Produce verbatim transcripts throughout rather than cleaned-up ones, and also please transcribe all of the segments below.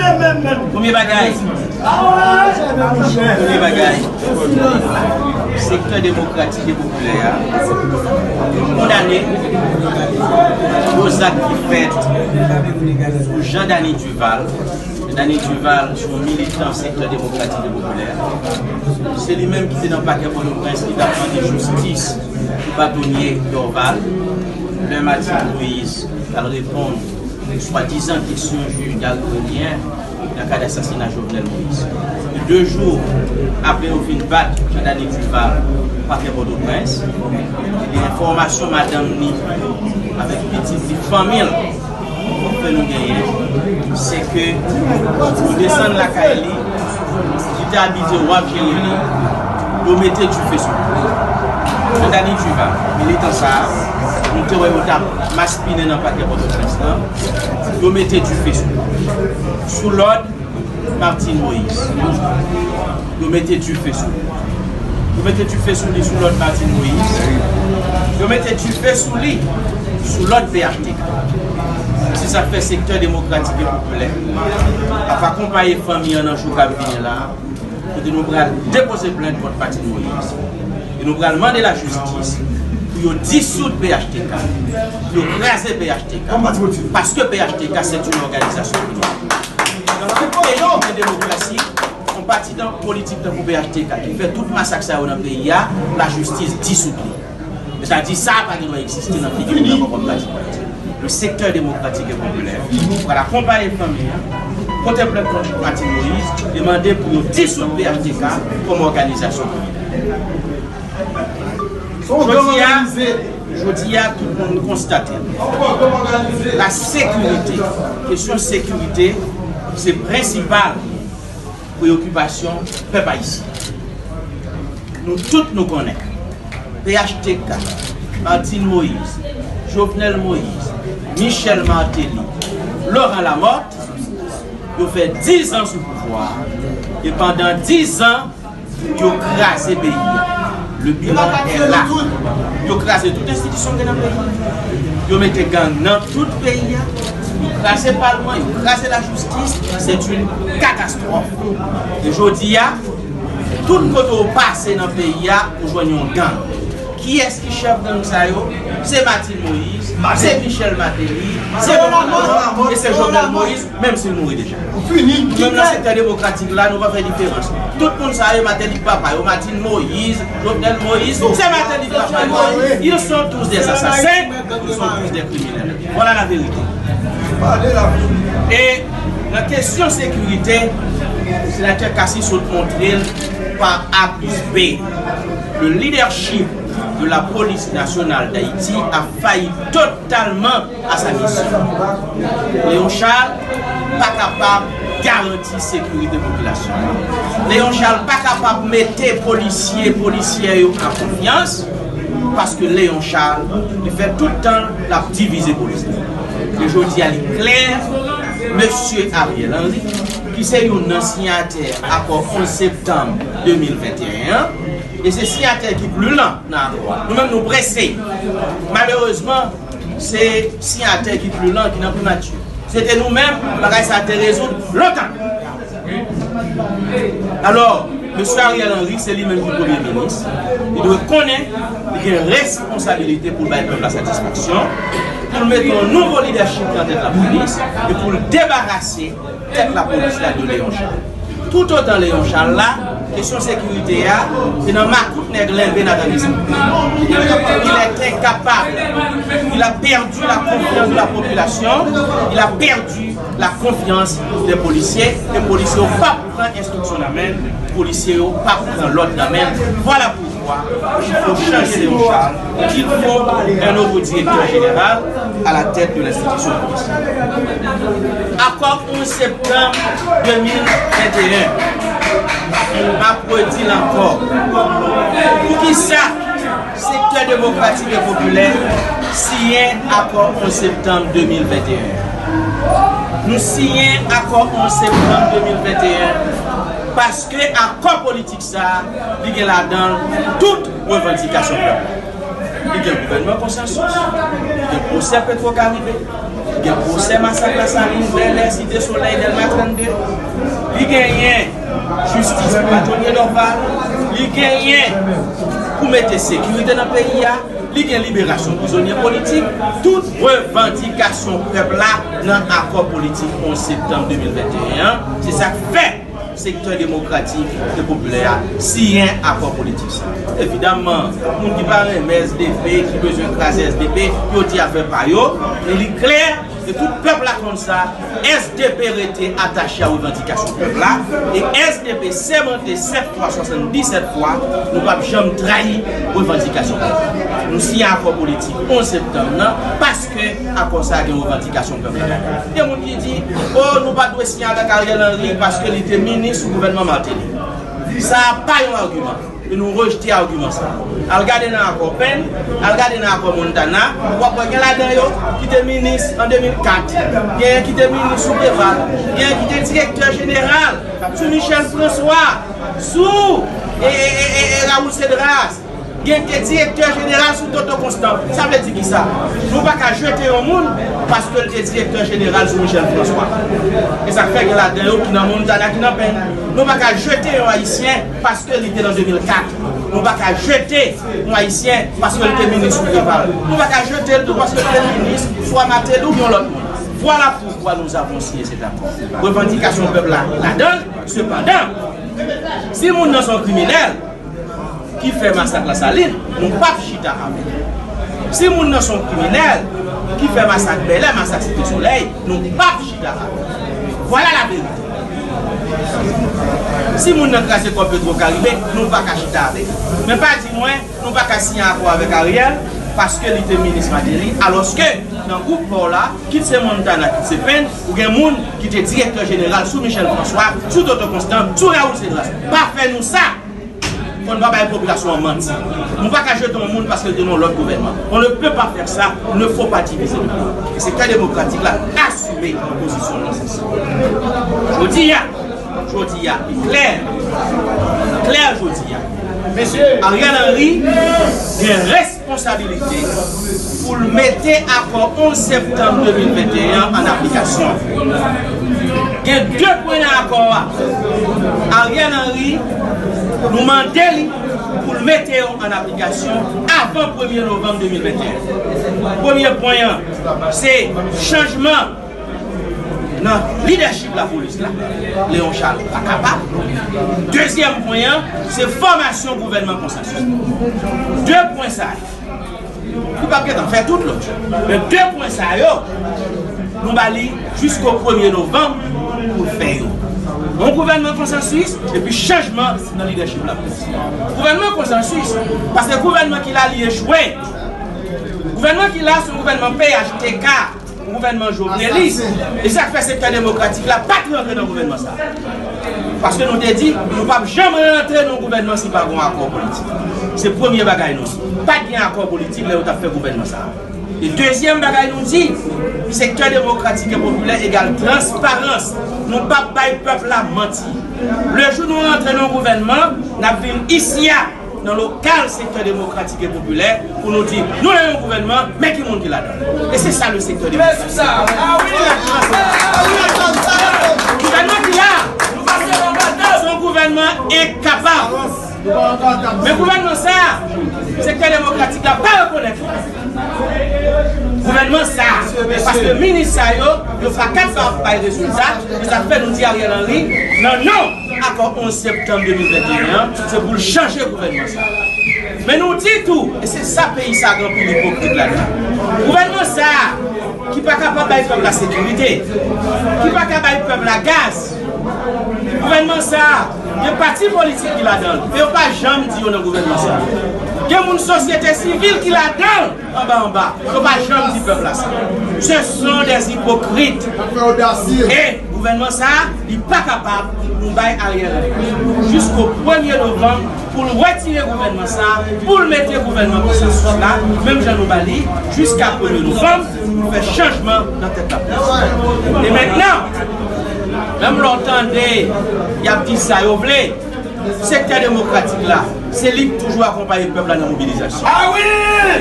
Premye bagay, premye bagay, sektè demokratik e popilè a kondane gwo zak ki fèt sou Jean Dany Duval. Jean Dany Duval se yon militan sektè demokratik e popilè. Se li menm ki te nan pakè Pòtoprens ki t ap mande jistis pou batonye Dorval lè Martine Moïse t al reponn swadizan kesyon jij Gary Conille nan kad asasina Jovenel Moïse. E de jou apre yo fin bat Jean Dany Duval pakè Pòtoprens, gen enfòmasyon madanm ni avèk pitit li, fanmi l, fè nou genyen, se ke yo desann lakay li, ki te abite Waf Jeremi, yo mete dife sou li. Jean Dany Duval, militan sa a, nou te wè yo t ap maspinen nan pakè Pòtoprens lan, yo mete dife sou li. Sou lòd Martine Moïse, yo mete dife sou li. Yo mete dife sou li sou lòd Martine Moïse. Yo mete dife sou li sou lòd P H T K. Se sa k fè sektè demokratik e popilè ap akonpaye fanmi an nan jou k ap vini la, kote nou pral depoze plent kont Martine Moïse. E nou pral mande lajistis pou yo disoud P H T K, pou yo kraze P H T K, paske P H T K se yon òganizasyon kriminèl. Nan peyi ki gen demokrasi, yon pati nan politik tankou P H T K ki fè tout masak sa yo nan peyi a, lajistis disoud li. Men sa di sa pa gen dwa egziste nan figi nou ankò kòm pati politik. Le sektè demokratik e popilè pral akonpaye fanmi an, pote plent kont Martine Moïse, e mande pou yo disoud P H T K kòm òganizasyon kriminèl. Jodi a, jodi a, tout moun konstate la sekirite, kesyon sekirite, se prensipal preyokipasyon pèp ayisyen. Nou tout nou konnen P H T K, Martine Moïse, Jovenel Moïse, Michel Martelly, Laurent Lamothe, yo fè diz an sou pouvwa a. E pandan diz an, yo kraze peyi a. Le bilan est là. Yo kraze tout enstitisyon ki nan peyi a. Yo mete gang nan tout peyi a. Yo kraze palman, yo kraze lajistis. C'est une catastrophe. E jodi a, tout kote w pase nan peyi a, ou jwenn yon gang. Kiyès ki chèf gang sa yo? Se Martine Moïse, se Michel Martelly, se Laurent Lamothe e se Jovenel Moïse, menm si l mouri deja. Nou menm nan sektè demokratik la, nou pa fè diferans. Tout moun sa yo, Martelly papa yo, Martine Moïse, Jovenel Moïse, se Martelly papa yo. Ils sont tous des assassins, ils sont tous des criminels. Voilà la vérité. E nan kesyon sekirite, senatè Cassy sot montre l pa A plis B. Le leadership de la police nationale d'Haïti a failli totalement à sa mission. Léon Charles pa kapab garanti sekirite popilasyon an. Léon Charles pa kapab mete polisye, polisyè yo an konfyans, paske Léon Charles, li fè tout tan l ap divize polis li. E jodi a, li klè, mesye Ariel Henry, ki se youn nan siyatè akò onz septanm de mil venteyen an, e se siyatè ki pli lan nan akò a. Nou menm, nou prese. Malerezman, se siyatè ki pli lan ki nan primati. Se te nou menm, bagay sa te rezoud lontan. Alò, mesye Ariel Henry, se li menm ki premye minis. Li dwe konnen li gen responsabilite pou l bay pèp la satisfaksyon, pou l mete yon nouvo lidèchip nan tèt lapolis e pou l debarase tèt lapolis la de Léon Charles. Toutotan Léon Charles la, kesyon sekirite a se nan makout nèg lenbe n ap tande sa. Il est incapable. Il a perdu la confiance de la population. Il a perdu la confiance des policiers. E polisye yo p ap pran enstriksyon nan men l. Polisye yo p ap pran lòd nan men l. Voilà pourquoi il faut changer Léon Charles, qu'il faut un nouveau directeur général à la tête de l'institution policière. Akò onz septanm de mil venteyen, m ap redi l ankò. Poukisa sektè demokratik e popilè siyen akò onz septanm de mil venteyen? Nou siyen akò onz septanm de mil venteyen paske akò politik sa a, li gen ladan l tout revandikasyon pèp la. Li gen gouvènman konsansis, li gen pwosè Petro Caribe, li gen pwosè masak Lasalin, Bèlè, Site Solèy, Dèlma trannde, Jistis pou Bâtonnier Dorval, li genyen pou mete sekirite nan peyi a, li gen liberasyon prizonye politik, tout revandikasyon pèp la nan akò politik onz septanm de mil venteyen an, se sa k fè sektè demokratik e popilè a siyen akò politik sa. Evidaman, moun ki pa renmen S D P, ki bezwen kraze S D P, yo di afè pa yo, men li klè, e tout pèp la konn sa, S D P rete atache a revandikasyon pèp la, e S D P sèmante sèt fwa, swasanndisèt fwa, nou p ap janm trayi revandikasyon pèp la. Nou siyen akò politik onz septanm nan, paske akò sa a gen revandikasyon pèp la. Gen moun ki di, o, nou pa dwe siyen avèk Ariel Henry paske li te minis sou gouvènman Martelly. Sa a pa yon agiman. E nou rejte agiman sa a. Al gade nan akò Pèn, al gade nan akò Montana, w ap wè gen ladan yo ki te minis an de mil kat, gen ki te minis sou Préval, gen ki te direktè jeneral sou Michel François, sou e, e, e, e, e Raoul Cédras, gen ki te direktè jeneral sou Toto Constant. Sa vle di ki sa? Nou pa ka jete yon moun paske l te direktè jeneral sou Michel François. E sa k fè gen ladan yo ki nan Montana, ki nan Pèn. Nou pa ka jete yon Ayisyen paske li te nan de mil kat. Nou pa ka jete yon Ayisyen paske li te minis sou Préval. Nou pa ka jete l tou paske li te minis swa Martelly oubyen yon lòt moun. Vwala poukwa nou avons siyen sèt akò. Revandikasyon pèp la ladan l, sepandan, si moun nan se yon kriminèl ki fè masak Lasalin, nou p ap chita avè l. Si moun nan se yon kriminèl ki fè masak Bèlè, masak Site Solèy, nou p ap chita avè l. Vwala laverite. Si moun nan kraze kò Petro Caribe, nou pa ka chita avè l. Men pa di mwen, nou pa ka siyen akò avèk Ariel, paske li te minis Martelly, alòske nan gwoup pa w la, kit se Montana, kit se Pèn, ou gen moun ki te direktè jeneral sou Michel François, sou Toto Constant, sou Raoul Cédras. Pa fè nou sa! Fò n pa bay popilasyon an manti. Nou pa ka jete yon moun paske l te nan yon lòt gouvènman. On ne peut pas faire ça, il ne faut pas diviser le peuple. E sektè demokratik la asime pozisyon l nan sans sa. Jodi a, jodi a, li klè, li klè jodi a. Ariel Henry gen responsabilite pou l mete akò onz septanm de mil venteyen an an aplikasyon. Gen de pwen nan akò a. Ariel Henry, nou mande li pou l mete yo an aplikasyon avan premye novanm de mil venteyen. Premye pwen an, se chanjman nan lidèchip lapolis la, Léon Charles pa kapab. Dezyèm pwen an, se fòmasyon gouvènman konsansis. De pwen sa yo, li p ap gentan fè tout lòt yo. Men de pwen sa yo, nou ba li jisko premye novanm pou l fè yo. Yon gouvènman konsansis epi chanjman nan lidèchip lapolis. Gouvènman konsansis, paske gouvènman ki la li echwe. Gouvènman ki la se yon gouvènman P H T K. Gouvènman Jovenelis. E sa k fè sektè demokratik la pa t rantre nan gouvènman sa a. Paske nou te di, nou p ap janm rantre nan gouvènman si pa gen yon akò politik. Se premye bagay nou di. Pa t gen akò politik lè yo t ap fè gouvènman sa a. E dezyèm bagay nou di, sektè demokratik e popilè egal transparans. Nou p ap bay pèp la manti. Lejou nou rantre nan yon gouvènman, n ap vin isi a, nan lokal sektè demokratik e popilè pou nou di, nou nan yon gouvènman, men ki moun ki ladan l. E se sa le sektè demokratik. Gouvènman ki la, se yon gouvènman enkapab. Men gouvènman sa, sektè demokratik la pa rekonèt li. Gouvènman sa, paske minis sa yo, yo pa kapab bay rezilta, se sa k fè nou di Ariel Henry, nan non akò onz septanm de mil venteyen an, se pou l chanje gouvènman sa. Men nou di tou, e se sa peyi sa gen anpil ipokrit ladan. Gouvènman sa, ki pa kapab bay pèp la sekirite, ki pa ka bay pèp la gaz. Gouvènman sa, gen pati politik ki ladan l, men yo pa janm di yo nan gouvènman sa. Gen moun sosyete sivil ki ladan l, anba anba. Yo pa janm di pèp la sa. Ce sont des hypocrites. E gouvènman sa, li pa kapab nou bay Ariel Henry jisko premye novanm pou l retire gouvènman sa, pou l mete gouvènman konsansis la, menm jan nou ba li, jiska premye novanm, pou l fè chanjman nan tèt lapolis. E mentnan, menm lè w tande y ap di sa yo vle, sektè demokratik la, se li k toujou akonpaye pèp la nan mobilizasyon.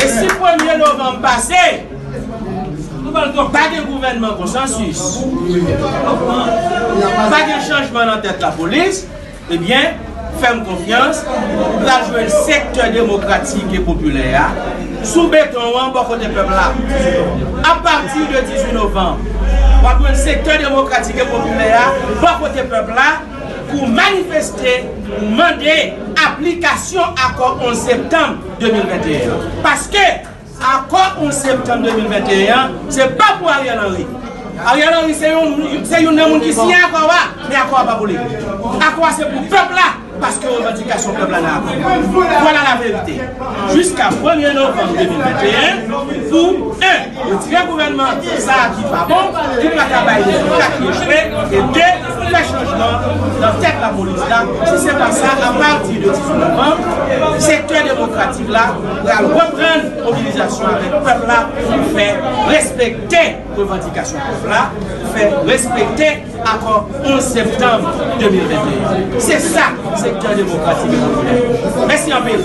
E si premye novanm pase, pa gen gouvènman konsansis, pa gen chanjman nan tèt lapolis, Ebyen, fè m konfyans, ou pral jwenn sektè demokratik e popilè a sou beton an bò kote pèp la. Apati de dizuit novanm, w ap jwenn sektè demokratik e popilè a bò kote pèp la pou manifeste, pou mande aplikasyon akò onz septanm de mil venteyen an. Paske akò onz septanm de mil venteyen an, se pa pou Ariel Henry. Ariel Henry se yon, se youn nan moun ki siyen akò a, men akò a pa pou li. Akò a se pou pèp la, paske revandikasyon pèp la nan akò. Vwala laverite. Jiska premye novanm de mil venteyen, pou, en, retire gouvènman sa a ki pa bon, ki pa ka bay rezilta ki echwe, e de, fè chanjman nan tèt lapolis la. Si se pa sa, apati de dizuit novanm, sektè demokratik la pral reprann mobilizasyon avèk pèp la pou fè respekte revandikasyon pèp la, pou fè respekte akò onz septanm de mil venteyen. Se sa, sektè demokratik e popilè. Mèsi anpil.